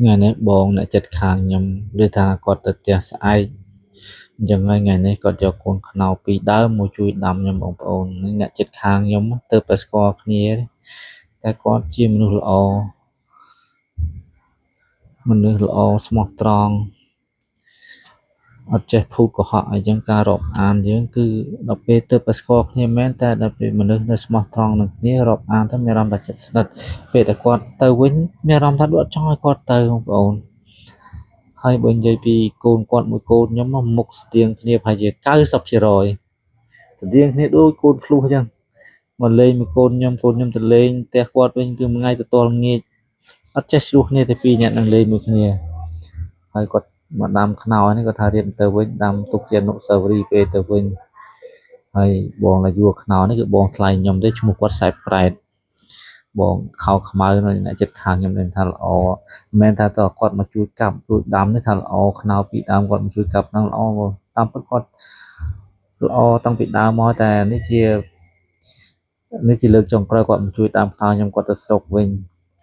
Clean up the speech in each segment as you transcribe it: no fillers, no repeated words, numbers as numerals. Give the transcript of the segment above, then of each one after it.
ថ្ងៃនេះបងអ្នកចិត្តខាងខ្ញុំឬថាគាត់ទៅផ្ទះស្អែកអញ្ចឹងហើយថ្ងៃនេះគាត់យកកូនខ្នោពីរដើមមកជួយដាំខ្ញុំបងប្អូនអ្នកចិត្តខាងខ្ញុំទៅតែស្គាល់គ្នាតែគាត់ជាមនុស្សល្អមនុស្សល្អស្មោះត្រង់អត់ចេះភូតកុហកអីចឹងការរាប់អានយើងគឺដល់ពេលទៅតែស្គាល់គ្នាមែនតែដល់ពេលមនុស្សនៅស្មោះត្រង់នឹងគ្នារាប់អានទៅមានអារម្មណ៍ថាចិត្តស្និទ្ធពេលតែគាត់ទៅវិញមានអារម្មណ៍ថាដូចអត់ចង់ឲ្យគាត់ទៅបងប្អូនហើយបើនិយាយពីកូនគាត់មួយកូនខ្ញុំមុខស្ទៀងគ្នាប្រហែលជា90%ស្ទៀងគ្នាដូចកូនភ្លោះចឹងមកលេងមួយកូនខ្ញុំកូនខ្ញុំទៅលេងផ្ទះគាត់វិញគឺមួយថ្ងៃទៅទល់ងាកអត់ចេះឆ្លោះគ្នាតែពីរនាក់នឹងលេងមួយគ្នាហើយគាត់មកដាំខ្នោនេះគាត់ថារៀបទៅវិញដាំទុកជាអនុស្សាវរីយ៍ពេលទៅវិញហើយបងឡាយួរខ្នោនេះគឺបងថ្លៃខ្ញុំទេឈ្មោះគាត់សែបប្រែតបងខោខ្មៅនៅអ្នកចិត្តខាងខ្ញុំនេះថាល្អមិនមែនថាតើគាត់មកជួយកាប់រួចដាំនេះថាល្អខ្នោពីដើមគាត់មកជួយកាប់ហ្នឹងល្អបងតាមពិតគាត់ល្អតាំងពីដើមមកតែនេះជាលើកចុងក្រោយគាត់មកជួយដាំខ្នោខ្ញុំគាត់ទៅស្រុកវិញ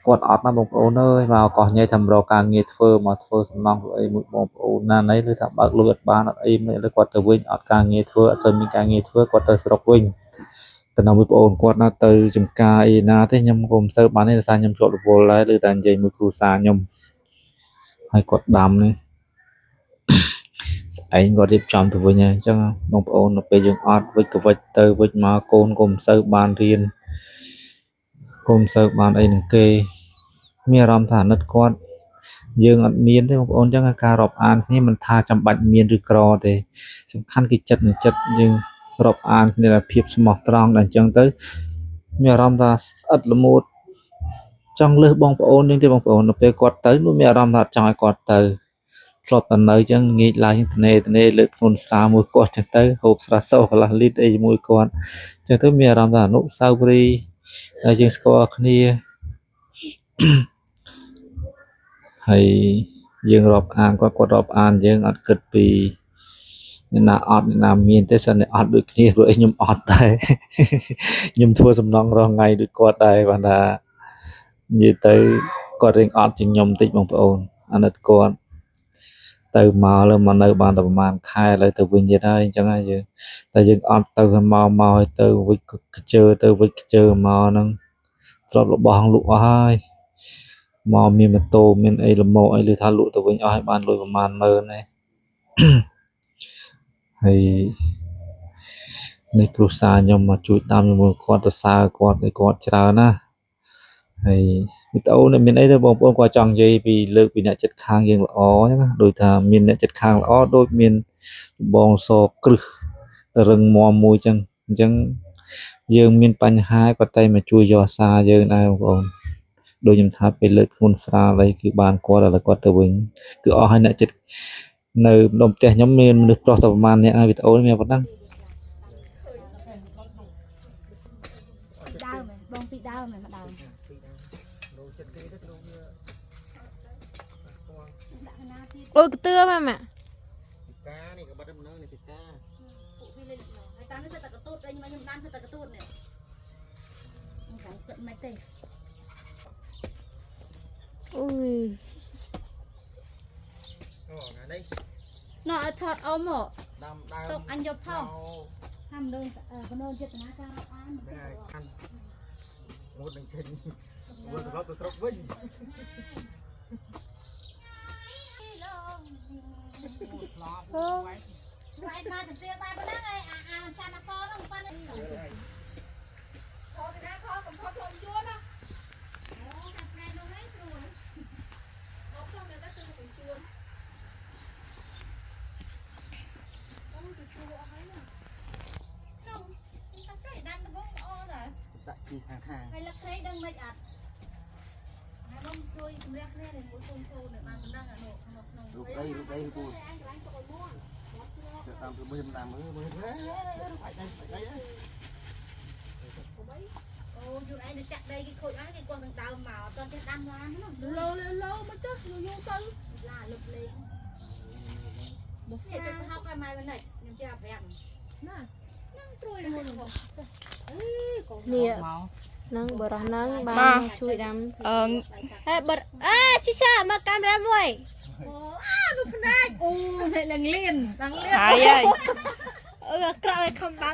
គាត់អត់ណាបងប្អូនអើយមកកោះញ៉ៃថាមករកការងារធ្វើមកធ្វើសំណង់ធ្វើអីមួយបងប្អូនណាណីឬថាបើកលុយអត់បានអត់អីមិនឥឡូវគាត់ទៅវិញអត់ការងារធ្វើអត់សូវមានការងារធ្វើគាត់ទៅស្រុកវិញទៅនៅមួយប្អូនគាត់ណាទៅចំការអីណាទេខ្ញុំក៏មិនសូវបានទេដោយសារខ្ញុំជាប់រវល់ដែរឬតែនិយាយមួយគ្រួសារខ្ញុំហើយគាត់ដាំនេះស្អែកគាត់រៀបចំទៅវិញហើយអញ្ចឹងបងប្អូនដល់ពេលយើងអត់វិចក៏វិចទៅវិចមកកូនក៏មិនសូវបានរៀនកូនមិនសូវបានអីនឹងគេមានអារម្មណ៍ថាអាណិតគាត់យើងអត់មានទេបងប្អូនអញ្ចឹងការរាប់អានគ្នាមិនថាចាំបាច់មានឬក្រទេសំខាន់គឺចិត្តនឹងចិត្តយើងរាប់អានគ្នាដោយភាពស្មោះត្រង់ដល់អញ្ចឹងទៅមានអារម្មណ៍ថាស្អិតល្មួតចង់លើសបងប្អូនយើងទេបងប្អូនដល់ពេលគាត់ទៅនោះមានអារម្មណ៍ថាអត់ចង់ឲ្យគាត់ទៅធ្លាប់តែនៅអញ្ចឹងងាកឡើងធ្នេធ្នេលើកធ្ងន់ស្រាមួយគាត់អញ្ចឹងទៅហូបស្រាសកន្លះលីត្រអីជាមួយគាត់អញ្ចឹងទៅមានអារម្មណ៍ថាអនុស្សាវរីយ៍ដែលយើងស្គាល់គ្នាហើយយើងរាប់អានគាត់គាត់រាប់អានយើងអត់គិតពីអ្នកណាអត់អ្នកណាមានទេសិនតែអត់ដូចគ្នាព្រោះអីខ្ញុំអត់ដែរខ្ញុំធ្វើសំណងរាល់ថ្ងៃដូចគាត់ដែរបានថានិយាយទៅគាត់រៀងអត់ជាងខ្ញុំតិចបងប្អូនអាណិតគាត់ទៅមកលើមកនៅបានតែប្រហែលខែឥឡូវទៅវិញទៀតហើយអញ្ចឹងហើយយើងតែយើងអត់ទៅមកមកហើយទៅវិចខ្ជើទៅវិចខ្ជើមកហ្នឹងទ្រព្យរបស់លក់អស់ហើយមកមានម៉ូតូមានអីលម៉ោអីឬថាលក់ទៅវិញអស់ហើយបានលុយប្រហែលម៉ឺនឯងហើយនេះគ្រួសារខ្ញុំមកជួយដាំជាមួយគាត់ទៅសើគាត់ឲ្យគាត់ច្រើនណាហើយវីដេអូនេះមានអីទេបងប្អូនគាត់ចង់និយាយពីលើកពីអ្នកចិត្តខាងយើងល្អអញ្ចឹងណាដូចថាមានអ្នកចិត្តខាងល្អដូចមានបងសគ្រឹះរឹងមាំមួយអញ្ចឹងអញ្ចឹងយើងមានបញ្ហាគាត់តែមកជួយយកអាសាយើងដែរបងប្អូនដូចខ្ញុំថាពេលលើកធ្ងន់ស្រាលអីគឺបានគាត់ឥឡូវគាត់ទៅវិញគឺអស់ហើយអ្នកចិត្តនៅម្ដុំផ្ទះខ្ញុំមានមនុស្សប្រុសតែប្រហែលអ្នកហើយវីដេអូនេះមានប៉ុណ្ណឹង ដើមបងពីដើមមកដើមដាក់ណាទៀត អូយកទឿម៉ាម៉ា កានេះក៏បាត់ដំណឹងនេះពីកា ពួកវាលេងហើយតាមនេះសិតតែកទូតខ្ញុំខ្ញុំដាំសិតតែកទូតនេះខ្ញុំចាំគិតមិនទេ អូយ អូថ្ងៃនេះ ណោះឲ្យថតអ៊ំមក ដាំដើម ទុកអញយកផោហាំដូនកណូនចេតនាការរាប់អាន ហ្នឹងហើយកាន់ងូតនឹងចេញងូតត្រឡប់ទៅស្រុកវិញ អូ ឯងមកទៅទៀតបានប៉ុណ្ណឹងឯងអាអាចាំអកហ្នឹងប៉ុណ្ណឹង ខពីណាខកំខុសចូលជួនណា អូតែប្រែនោះឯងស្រួល មកខ្ញុំនៅតែទៅកំជួនអូទៅជួអស់ហើយណា នោះតែចុយដាំដំបងល្អដែរ ដាក់ជីខាងខាង ហើយលឹកព្រៃដឹងមិនអត់ហើយបងជួយជំរះគ្នានេះមួយកូនកូននេះបានប៉ុណ្ណឹងអានោះក្នុងក្នុង រូបដីរូបដីពូ ឯងកន្លែងទុកឲ្យមួន តាមទៅមើលតាមមើលមើលរូបអាចដីដី អូយូរឯងទៅចាក់ដីគេខូចអស់គេគាត់នឹងដើមមកអត់ចេះដាំឡាននោះ លោលោមកចុះយូរយូរទៅ ឡាលុបលេង មក នេះទៅហប់ឲ្យម៉ែវិញខ្ញុំចេះប្រាប់ ណា នឹងត្រួយមួយអេកូន នេះ នឹងបរោះនឹងបានជួយដាំ អឺ ហេបរអេស៊ីសាមកកាមេរ៉ាមួយ អូនេះឡើងលៀនឡើងលៀន ហើយហើយ អឺក្រក់ឲ្យខំបើ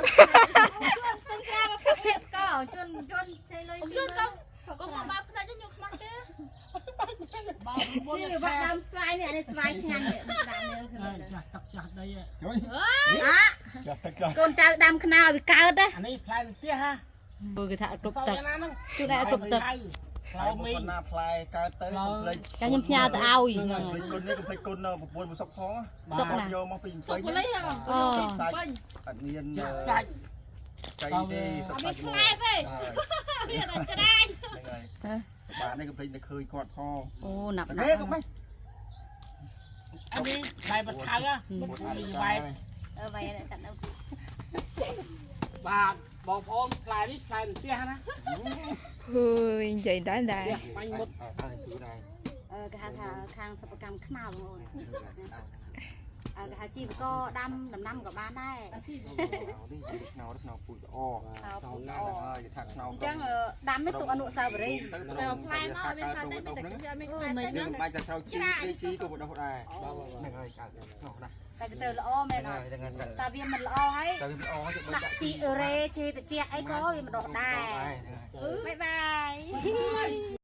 ភាពកជន់ជន់ទេលុយជន់កុំកុំមកបាភ្នែកខ្ញុំខ្មាស់គេនេះវាដើមស្វាយនេះអានេះស្វាយឆ្ងាញ់នេះដើមនេះ ចាស់ទឹកចាស់ដី ជួយ អា ចាស់ទឹកចាស់ កូនចៅដាំខ្នោឲ្យវាកើតណា អានេះផ្លែផ្ទះហ่ะ គេថាគ្រប់ទឹក ណាហ្នឹង ជួយដែរគ្រប់ទឹក ផ្លែមី ណាផ្លែកើតទៅកុំភ្លេច ចាខ្ញុំផ្ញើទៅឲ្យហ្នឹង កុំភ្លេចគុណនេះកុំភ្លេចគុណប្រពន្ធមកសុកផង សុកណា យកមកពីពេញ អូ សាច់អត់មាន សាច់ កៃទេសុកសាច់ផ្លែ ទេ វាដល់ច្រាញហ្នឹងហើយបាទនេះកុំភ្លេចទៅឃើញគាត់ផង អូណាប់ តែ ណាប់ កុំមិន អានេះផ្លែបថៅហ៎ បែប អឺបាយតែនៅ បាទបងប្អូនផ្លែនេះផ្លែផ្ទះណា ហឺយនិយាយដែរដែរ ផ្ទះបាញ់មុត ជួយដែរ អឺគេហៅថាខាងសិប្បកម្មខ្នោបងអូនអឺគេហៅជីវករដាំដំណាំក៏បានដែរ នេះខ្នោខ្នោពូជល្អ ខ្នោពូជ ហ្នឹង ល្អ ហើយគេថាខ្នោ អញ្ចឹងដាំនេះទុកអនុស្សាវរីយ៍ ទៅផ្លែមកមានផ្លែតែមានតែមិនបាច់តែត្រូវជីទេជីក៏បដោះដែរហ្នឹងហើយកើតខ្នោណា តែវាទៅល្អមែនអត់ ហ្នឹងហើយហ្នឹងហើយ តែវាមិនល្អហើយ តែវាល្អទៅ ដាក់ជីអឺរ៉េជីត្រជាក់អីក៏វាមិនដុះដែរបាយបាយ។